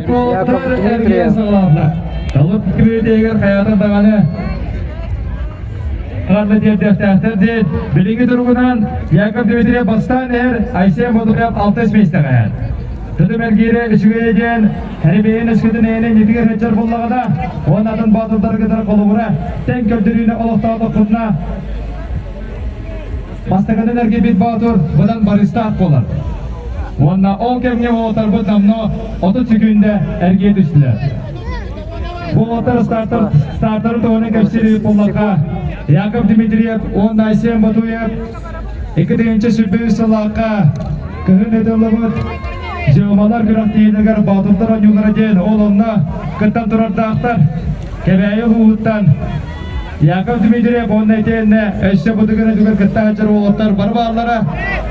Яков уолаттар Дмитриев. эргийэн саҕалаатылар. Талып күбүөтүгэр хайаатар даҕаны ханна тиэрдиэхтээхтэр диэн билиҥҥи туругунан Яков Дмитриев бастаан иһэр, Айсен Ботуев алтыс миэстэҕэ иһэр. Тутум эргиирэ үчүгэй диэн Эрбэйин өскөтүн эйэнэ иннитигэр сылдьар буоллаҕына, уонна атын боотурдары кытары холобура тэҥ көрдөрүүнү олохтоотохпутуна, бастакытын эргийбит боотур быдан барыыстаах буолар. Уонна ол кэмҥэ уолаттарбыт номнуо 30 секүндэ эргийэ түстүлэр. Бу уолаттар стартер, стартарын туһунан кэпсиир буоллахха, Яков Дмитриев уонна Айсен Батуев 2023 сыллаахха кыһын ыытыллыбыт Дьылмалар күрэхтэһиилэригэр боотурдар оонньуулара диэн ол онно кыттан турардаахтар. Кэбээйи улууһуттан Яков Дмитриев уонна итиэннэ өссө бу түгэн кытта сылдьар уолаттар бары бааллара.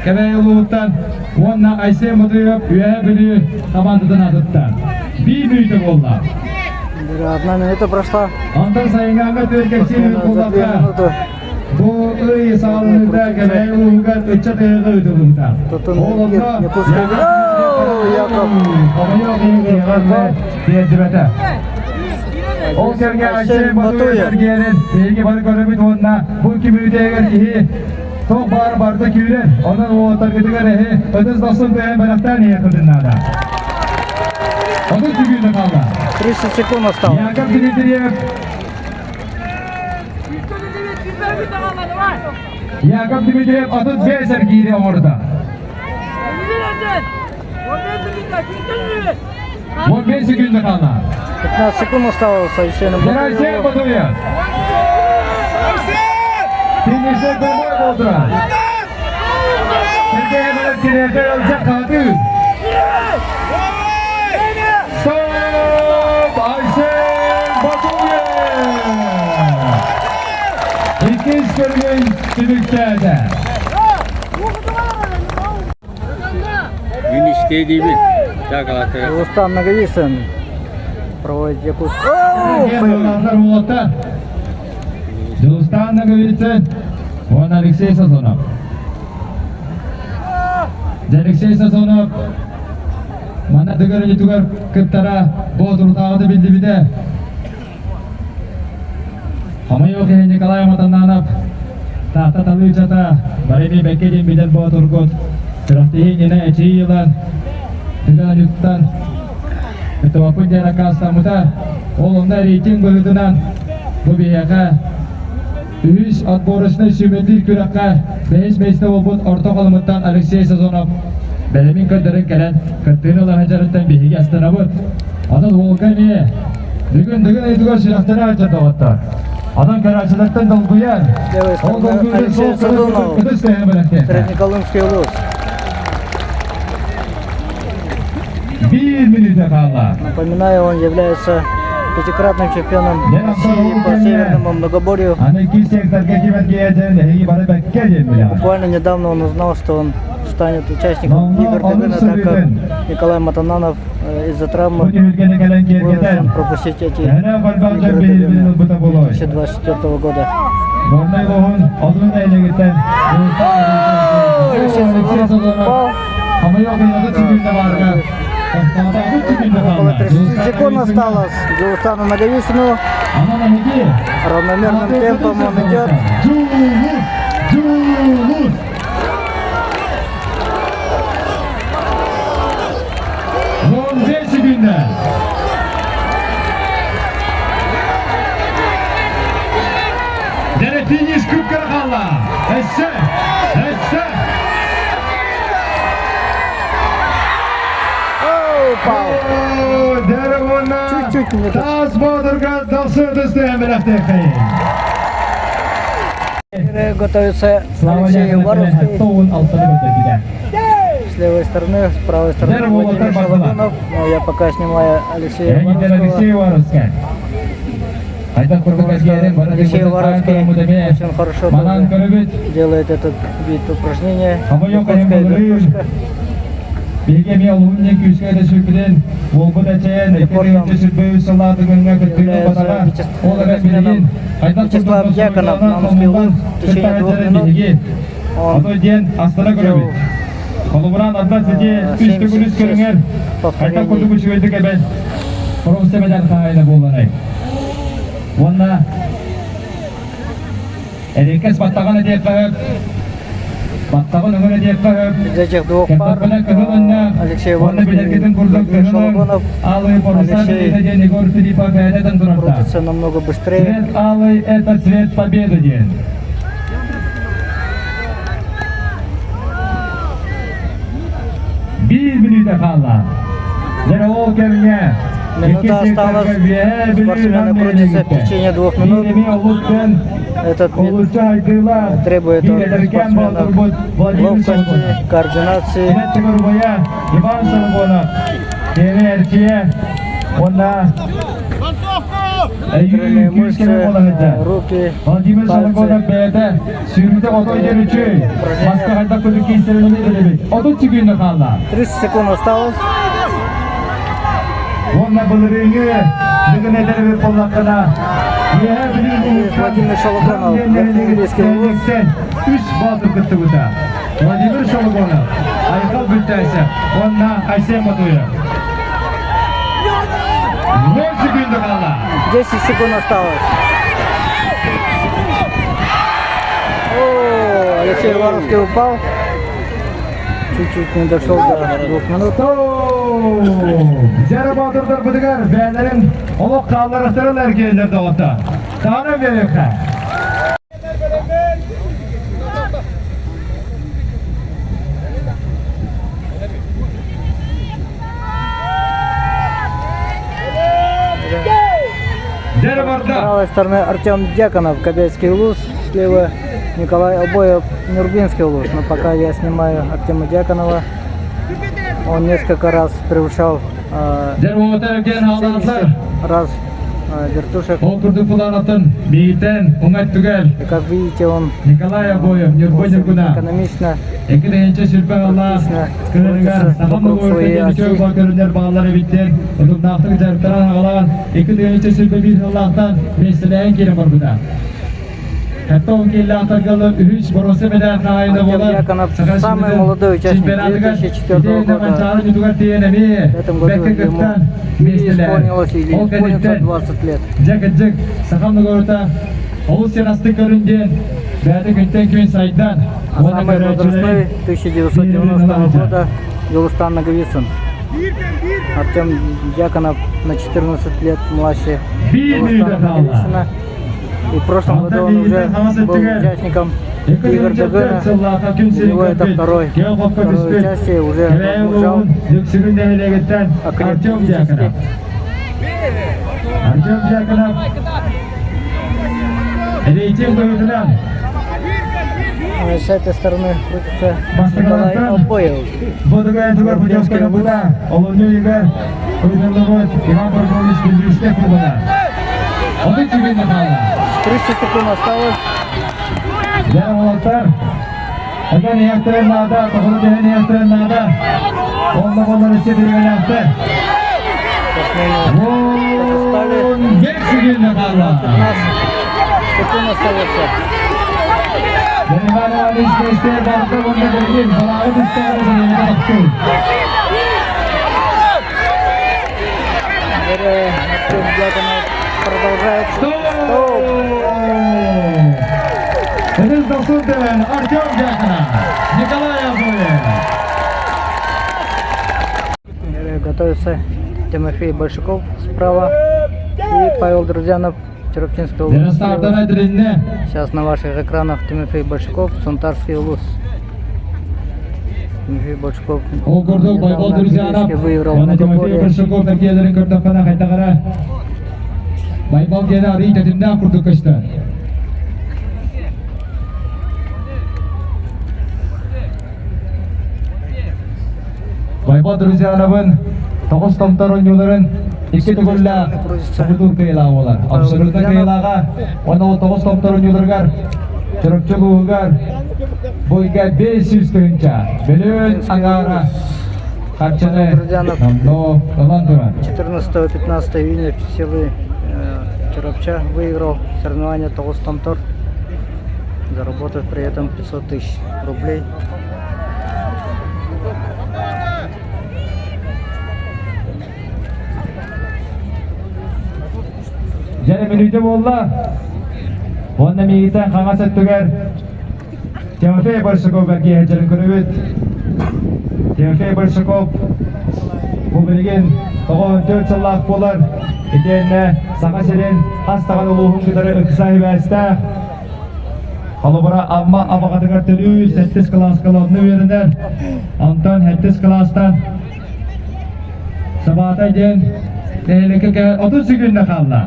Кэбээйи улууһуттан уонна Айсен Мотуев Үөһээ Бүлүү хамаандатын аатыттан. Биир мүнүүтэ буолла. Одна минута прошла. Онтон сайыҥҥы түөрт кэпсиир За две буоллахха минуты. Бу ый саҕаланыыта Кэбээйи улууһугар ыччат ыһыаҕа ыытыллыбыта. Тутун Ол онно Якутская. Яков. Хомойуох иһин тиэҕэрмэ тиэрдибэтэ. Ол кэмҥэ Айсен Айсен Батуев Батуев. эргиэрин биһиги бары көрөбүт уонна бу кимүүтээгэр киһи туох баар барыта күүрэр. Онон уолаттаргытыгар эһи ытыс дохсун тыаһын бэлэхтээн иһиэххитин наада. 30 секунда хаалла. 30 секунд осталось. Яков Дмитриев Яков Дмитриев 35 эргиири оҥордо. 15 секунда хаалла. 15 секунд осталось Айсену Айсен Батуеву. Батуев. Финиште домой болдура. Сергей Кирилл Алжакаты. Стоп! Айсен Батуев! Иккис көрүҥүн түмүктээтэ. Күн истээ диибин. Так, Рустам Наговицын проводит Якутск. Дьулустаан Наговицын уонна Алексей Сазонов. Алексей Сазонов манна тыгар үлэтигэр кыттара боотурутааҕыта биллибитэ. Хомойуох иһин Николай Матананов Таатта талыычата Барими бэккэ диэн билэр боотургут күрэхтэһии иннинэ эчийии ылан тыган аньыттан кыттыбаппын диэн аккаастаммыта. Ол онно рейтинг быһыытынан бу биһиэхэ үһүс отборочнай сүүмэрдиир күрэххэ бэһис миэстэ буолбут Орто Халымыттан Алексей Сазонов бэлэмин көрдөрөн кэлэн кыттыыны ыла сылдьарыттан биһиги астынабыт. Онон уолга эмиэ бүгүн Дыгын ыйытыгар сүрэхтэрэ сылдьар доҕоттор. Онон көрөөччүлэртэн долгуйан, С левой ол стороны долгуйууну Алексей суол Сазонов. ытыс тыаһын бэлэхтиэхтэ. Среднеколымский улуус. Биир мүнүүтэ хаалла. Напоминаю, он является пятикратным чемпионом России по северному многоборью. Аны икки секторга кимэргиэдэн эһиги бары бэккэ диэн билэҕин. Буквально недавно он узнал, что он станет участником игр Дыгына, так как Николай Матананов из-за травмы вынужден пропустить эти игры Дыгына 2024 года. Алексей Сазонов упал. Около 30 секунд осталось Джилустану Наговицыну. Равномерным темпом он идет. Секунда. Дьэ финиш күккэр хаалла. Өссө! Өссө! Упал. Чуть-чуть не Таас Боотурга дохсун ытыс бэлэхтиэххэйин. Готовится Алексей Уваровский. С левой стороны, с правой стороны Владимир Шалабунов. Но я пока снимаю Алексея Уваровского. Алексей Уваровский очень хорошо тоже делает этот вид упражнения. Якутская вертушка. Биһиги эмиэ олуһун диэн күүскэ да сүрбүтүн, уолбут эчэйэн, Рекордом 223 сыллаатыгыҥҥа кыттыыны является батаҕа, ол эрэн билигин хайдах Вячеслав Дьяконов, он успел в течение 2 минут. Он Он диэн астына сделал көрөбүт. Холобуран Арда сити үс төгүл үс көрүҥэр хайдах курдук үчүгэйдик эбэн боруонса медаль хаһаайына буолларай. Уонна эриэккэс баттаҕын этиэххэ сөп, баттаҕын өҥүн этиэххэ сөп. Из этих двух пар Кыһыл өҥнөөх Алексей уонна билэргитин курдук Владимир кыһыл өҥ Шологонов. алый боруса Алексей диэн Егор Филиппов бэйэтэ турарда. крутится намного быстрее. Цвет алый – это цвет победы диэн. Биир мүнүүтэ хаалла. Дьэ ол кэмҥэ Минута осталась. Спортсмены крутятся в течение 2 минут. Этот вид требует от спортсменов ловкости, координации. Иван Соломонов, уонна Крылья, мышцы, руки, Владимир Соломонов пальцы. бэйэтэ сүүрүүтэ отой дьөрүчүй маска хайдах курдук киирсэрин билэбит. 30 секунда хаалла. 30 секунд осталось. Уонна былырыыҥҥы бүгүн этэрбит буоллаххына Үөһээ Бүлүү Владимир Шологонов, Верхнеилийский улус. үс боотур кыттыбыта. Владимир Шологонов, Айхал Бүттээсэ уонна Айсен Мотуев. 10 секунда хаалла. 10 секунд осталось. О, Алексей Воровский упал. Чуть-чуть не дошел до 2 минут. Дьэ боотурдарбытыгар бэйэлэрин олох хаалларахтарын эргиэллэр доҕотто. Таана бериэххэ. Дьэ С барда. правой стороны Артем Дьяконов, Кобяйский улус, слева Николай Обоев, Нюрбинский улус. Но пока я снимаю Артема Дьяконова, он несколько раз превышал Дьэ уотар эргиэн хаалларахтар. 70 раз вертушек. Ол курдук булаанаттан биитэн уҥа өттүгэр И как видите, он Николай Обоев, Ньурба очень Ньургуна. экономично, 2020 сыллаах кыһыныгар саха норуотун үчүгэй көрүнэр бааллар эбиттэр. Утумнаахтык дьарыктаран аҕалаан 2021 сыллаахтан миэстэлэһэн киирэн барбыта. Хаттон кииллаахтарга үһүс боруоса медаль хаһаайына Артем буолар. Дьяконов Саха самый молодой участник чемпионатыгар 2004 года. года. В этом году ему или исполнилось, или исполнится 20 лет. Дьэ, саха норуота олус сырастык көрүнден бэйэтэ күнтэн күн сайдан А самый возрастной 1990 года Юлустан Наговицын. Артем Дьяконов на 14 лет младше Юлустана Наговицына. И в прошлом году он уже был участником игр Дыгына. У него это второе участие, уже возмужал, окреп Артем физически. Дьяконов. Артем Дьяконов. Рейтинг быһыытынан А с этой стороны крутится Николай Обоев. Бодугай тугар путевка была, олонньу ыйыгар, ыытыллыбыт Иван Паркович Бүлүүскэ кубога. 30 секунд хаалла. 30 секунд осталось. Дьэ уолаттар, Эгэн иэхтэрин наада, тоҕуну түһэн иэхтэрин наада. Онно боллар өссө бириэмэлээхтэр. Спортсмены подустали. 15 секунд хаалла. 15 секунд остается. Иван Иванович Кесте барда онно билигин балаҕа түстэҕэ бириэмэ тохтуур. Артем Дьяконов продолжает. Стоп! Стоп! Ытыс дохсун тыаһын Артем Дьяконов, Николай Обоев. Готовится Тимофей Большаков справа и Павел Друзьянов, Чурапчинский улус Дьэ слева. стартара этилиннэ. Сейчас на ваших экранах Тимофей Большаков, Сунтарский улус. Тимофей Большаков Ол курдук Байбол недавно Друзьянов, Минске выиграл уонна Тимофей многоборье. Большаков эргиэлэрин көрдөххүнэ хайдах Байбол диэн арый тэтимнээх курдук көстөр. Байбол Друзьяновын тоҕус томтор оонньууларын икки төгүллээх муҥутуур кыайыылааҕа буолар. Абсолютно кыайыылааҕа уонна ол тоҕус томтор оонньууларыгар Чурапчы улууһугар бу ыйга 500 тыһыынча мөлүйүөн аҥаара харчыны Друзьянов номнуо ылан турар. 14-15 июня в селе Чурапча выиграл соревнования Тоҕус Томтор, заработав при этом 500 тысяч рублей. Дьэ мүнүүтэ буолла. Уонна миигиттэн хаҥас өттүгэр Тимофей Большаков бэргиэ сылдьарын көрөбүт. Тимофей Большаков бу билигин 94 сыллаах буолар. Итиэннэ Саха сирин хас даҕаны улууһун кытары ыкса сибээстээх. Холобура, Амма Абаҕатыгар төрүү сэттис кылааска онно үөрэнэр. Онтон сэттис кылаастан Сабаата диэн нэһилиэккэ 30 секүндэ хаалла.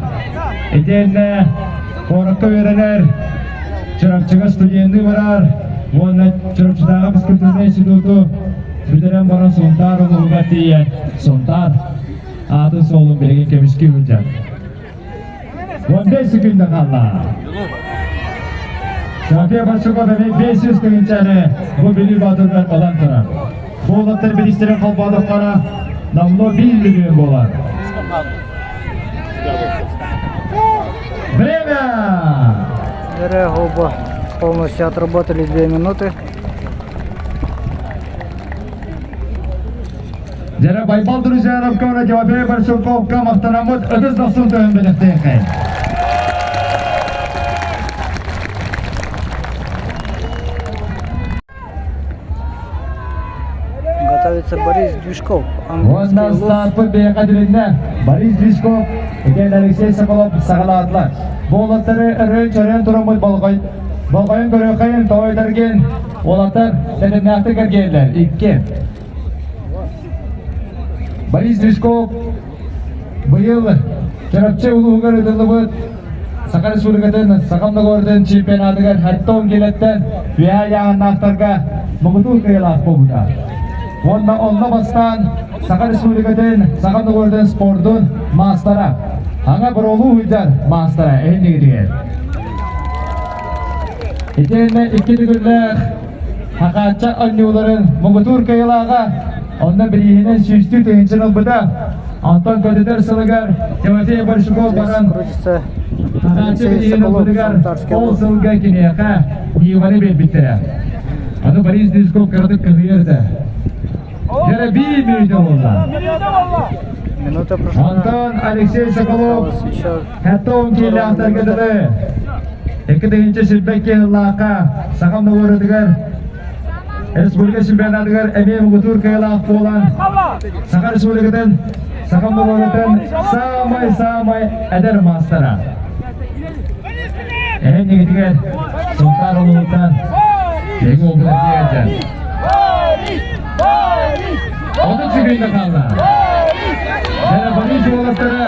Итиэннэ куоракка үөрэнэр, Чурапчыга студенныы барар уонна Чурапчытааҕы физкультурнай институту бүтэрэн баран Сунтаар улууһугар тиийэн Сунтаар аатын суолун билигин көмүскүү сылдьар. 15 секүндэ хаалла. София Барсукова эмиэ 500 тыһыынчаны бу Бүлүү Боотургар ылан турар. Бу уолаттар бириистэрин холбоодохторо номнуо 1 миллион буолар. Время! Зря оба полностью отработали 2 минуты. Дьэрэ Байбал Друзьяновка уонна Тимофей Барсуковка махтанаммыт ытыс дохсун тыһын бэлэхтиэххэ. Готовится Борис Движков. Уонна стартпыт бэйэҕэ тилиннэ. Борис Движков, итиэн Алексей Соколов саҕалаатылар. Бу уолаттары өрөөн-чөрөөн тураммыт болҕой болҕойон көрүөххэйин тоойдаргин уолаттар тэтимнээхтик эргиэллэр. Икки. Борис Движков быйыл Чурапчы улууһугар ыытыллыбыт Саха Республикатын Саха Многоорден чемпионатыгар 70 киилэттэн үөһээ ыйааһыннаахтарга муҥутуур кыайыылаах буолбута. Уонна онно бастаан Саха Республикатын Саха Многоорден спордун маастара, аҥа боролуу сылдьар маастара эһиннигитигэр. Итиэннэ икки төгүллээх Хахаачча оонньууларын муҥутуур кыайыылааҕа онно бирииһинэн сүүстүү тыһыынчаны ылбыта. Онтон көтүтэр сылыгар Тимофей Большаков баран Хахаачча бирииһин ылбытыгар ол сылга киниэхэ Ниваны биэрбиттэрэ. Аны Борис Движков кыратык кыһыйар этэ. Дьэ биир мүнүүтэ буолла. Минута прошла. Онтон Алексей Соколов 70 киилээхтэргэ дылы 2 тыһыынча сүүрбэ сыллаахха Саха норуотугар Республика чемпионатыгар эмиэ муҥутуур кыайыылаах буолан Саха Республикатын Саха норуотун саамай-саамай эдэр маастара. Эһэннигитигэр Сунтаар улууһуттан Киэҥ уолбут тиийэн 30 секунда хаалла. Дьэ, Борис уолаттара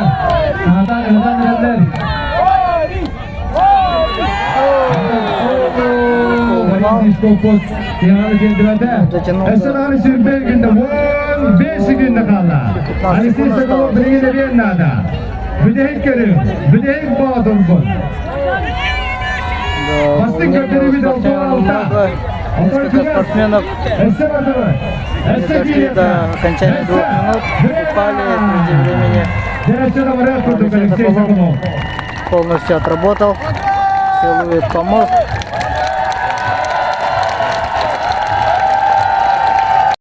саатаан ыһытан эрэллэр. Борис Движков тиһэҕэр тиэрдибэтэ. Өссө даҕаны 25 күндэ, 15 секунда хаалла. Алексей Соколов билигин эбиэн наада. Бүтэһик көрүҥ, бүтэһик боотурбут. Да, Бастыҥ волнения у көрдөрүүбүт спортсменов алта. много. Несколько спортсменов не дошли до окончания 2 минут, упали прежде времени. Алексей Соколов полностью отработал, целует помост.